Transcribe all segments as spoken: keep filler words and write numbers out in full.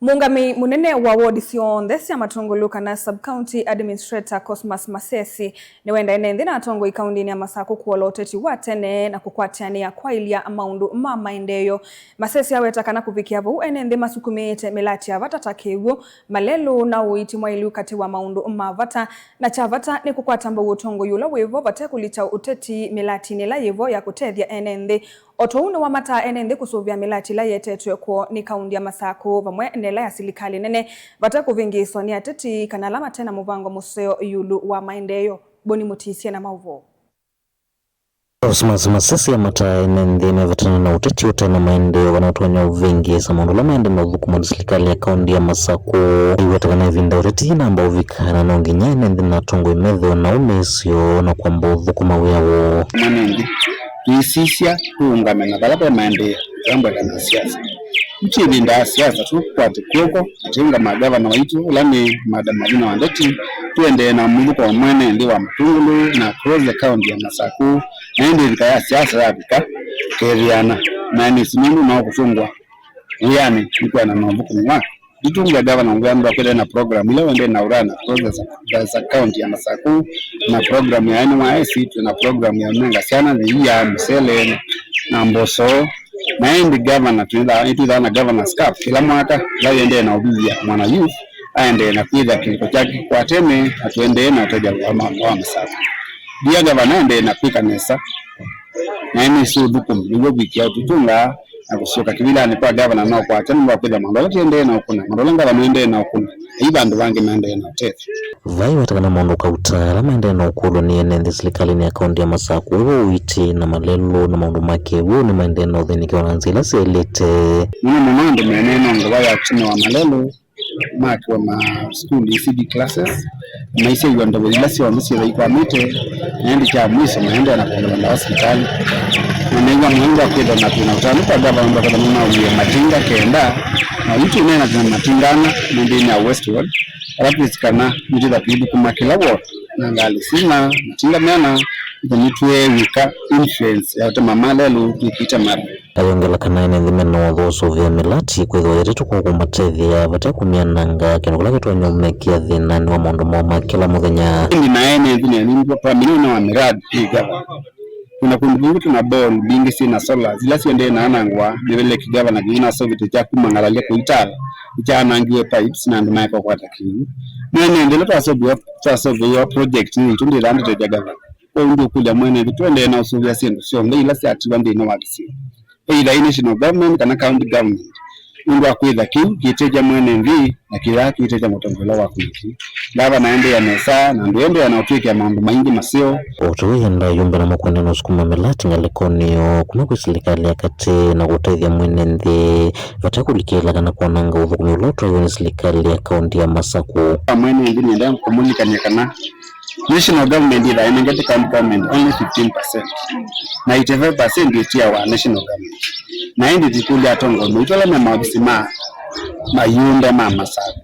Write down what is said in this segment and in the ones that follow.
Mũũngamĩi mũnene wa wodi syonthe sya Matũngũlũ kana Sub-County Administrator Cosmas Masesi nĩwaendae ene nthĩ na atongoi kaũndĩnĩ ya Masakũ kũola ũteti wa tene na kũkwatĩanĩa kwaĩlya maũndũ ma maendeeo. Masesi aweta kana kũvikĩa vau ene nthĩ masukumĩĩte mĩlati ya vata ta kĩw'ũ, malelũ na ũiiti mwaĩlu katĩ wa maũndũ ma vata, na kya vata nĩ kũkwata mbau ũtongoi ũla wĩ vo vate kũlikya ũteti mĩlatinĩ ĩla yĩ vo ya kũtethya ene nthĩ. O ta ũu nĩwamataa ene nthĩ kũsũvĩa mĩlati ĩla yetetwe kwoo nĩ kaũndi ya Masakũ vamwe na ĩla ya silikalĩ nene, vate kũvĩngĩĩswa nĩ ateti kana ala mate na mũvango mũseo ĩũlũ wa maendeeo. Boni Mũtisye na maũvoo. Cosmas Masesi amataa ene nthĩ mevetane na ũteti ũte na maendeeo kana ũtonya ũvĩngĩĩsa maũndũ ala maendee na ũthũkũmwa nĩ silikalĩ ya kaũndi ya Masakũ. Aiweta kana ĩvinda ũteti yĩnamba ũvika na no nginya ene nthĩ na atongoi methĩwe na ũmĩĩsyo na kwamba ũthũkũma wĩa woo. Mwanengi, tũisisya tũũngame na vala ve maendeeo, tũtambweka na siasa. Yu ti ĩvinda ya siasa, tũkwate kw'oko na tũũngama gavana waitũ, ũla nĩ Madam Mathina wa Ndeti, tũendee na mũthũko wa mwene nthĩ wa Matũngũlũ na across the county ya Masakũ, na ĩndĩ ĩvika ya siasa yavika, tũkethĩana na nĩsĩ nũndũ no kũtũngwa wĩanĩ nĩ kwĩana na ũthũkũmi waku. Nditũngĩa gavana ngwĩa nũndũ wa kwĩthĩa na program ila ũendee na ũrana across the, the county ya Masakũ, na program ya ene wa esi, twĩ na program ya ũnenga syana nthĩ ya mũsele na mboso. Na ĩndĩ gavana, twĩthaa, nĩtwĩthaa na governor's cup kĩla mwaka, ĩla yĩendee na ũvithya mwana youth aendee na kwĩthĩa kĩlĩko kyake kwa tene, na tũendee na ũtethya wa ma-, wa Masakũ. Ndia gavana aendee na kwĩka nesa, na nĩsĩ ũthũkũmi nĩw'o wĩkĩa ũtũtũngaa, na kũsyoka kĩvilanĩ kwa gavana no kwakya nũndũ wa kwĩthĩa maũndũ ala tũendee na ũkũna, maũndũ ala ngavana ũendee na ũkũna, na i vandũ vangĩ maendee na ũtethyo. Vai weta kana maũndũ kauta ala maendee na ũkũlw'a nĩ ene nthĩ silikalĩnĩ ya kaũndi ya Masakũ, wĩvo ũiiti na malelũ na maũndũ ma kĩw'ũ nĩmaendee na ũthĩnĩkĩwa na nzĩa ila syaĩlĩte. Mũno mũno andũ mene no ngũva ya kũtũmĩwa malelũ, makiwa ma sukulu, E C D classes, maisyaĩwa ndevo ila syonthe syĩtha ikwamĩte, na ĩndĩ kya mwiso maendee na kũmĩwa ndawa sivitalĩ. Na nĩw'a mũndũ akwĩthwa na twĩna ũtanu kwa gavana ũndũ akwĩthwa nĩmawie matinga kenda, na yu twĩneena twĩna matinga ana me nthĩnĩ ya Westward, ala twĩsĩ kana nĩtwĩtha tũithũkũma kĩla ward na ngalĩ sina matinga meana, ĩtha nĩtweew'ĩka influence ya ũtema malelũ twĩkĩte mara. Ayongela kana ene nthĩ mena watho wa ũsũvĩa mĩlati kwĩthĩwa yetetwe kwa kũmatethya vate kũmyananga, kĩndũ kĩla kĩtonya ũmekĩa thĩnanĩ wa maũndũ moo ma kĩla mũthenya. Ĩndĩ na ene nthĩ nĩnĩngwa twamina ũnene wa mĩradi ĩ gavana. Twĩna kũndũ kwingĩ twĩna ball mbingĩ syĩna solar, ila siendee na anangwa mĩveleki gavana kĩu nasovete kya kuma Ng'alalya kũitala, nĩkyaanangiwe pipes na andũ maeka ũkwata kĩu. No ene nthĩ ĩla twasoviwa, twasoviwa project nĩ itũ ndĩthandĩte kya gavana. Kwoou ndũkũlya mwene nthĩ tũendee na ũsũvĩa syĩndũ syonthe ila syatiwa nthĩnĩ wa kĩsio, either i national government kana county government, nũndũ wa kwĩtha kĩu kĩitethya mwene nthĩ na kĩyaa kĩitethya mũtongoi ũla wakuĩte. Ngavana aendeea nesa, na andũ endeea na ũtwĩkĩa maũndũ maingĩ maseo. O ta ũu enda ayumbe namo kũendeea na ũsukuma mĩlati ngalĩkonĩ yoo kuma kwĩ silikalĩ ya katĩ na kũtethya mwene nthĩ vate kũlikĩla kana kwananga ũthũkũmi ũla ũtwaĩwe nĩ silikalĩ ya kaũndi ya Masakũ. Mwene nthĩ nĩenda kũmũlikany'a kana national government yĩthaa ĩnengete county government only fifteen percent, na eighty-five percent ĩtiawa national government. Na ĩndĩ tũikũlya atongoi maitũ ala me maovisi ma mayumbe ma Masakũ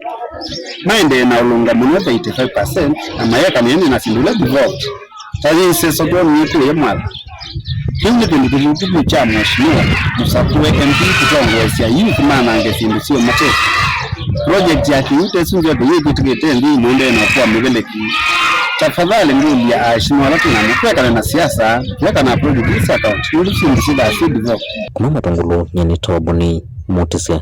maendee na ũlũngamano ta eighty-five percent, na mayeka nene na syĩndũ ila devolved. Ta yĩsĩ sokoni nĩkũĩe mwala. Kĩu nĩ kĩndũ kĩthũku vyũ kya Mheshimiwa Mũsakũe M P kũtongoesya youth manange syĩndũ syĩ ũmate. Project ya kĩu ta ĩsu nzoke yĩkĩtĩkĩte nthĩ ĩmwendee na ũkũa mĩveleki. Tafadhali ngũlya aheshimiwa ala twĩ namo twekane na siasa, twekana project ii sya county, nũndũ syĩndũ syĩthaa syĩ developed. Kuma Matũngũlũ, nyie nĩ Toboni Mũtĩsya.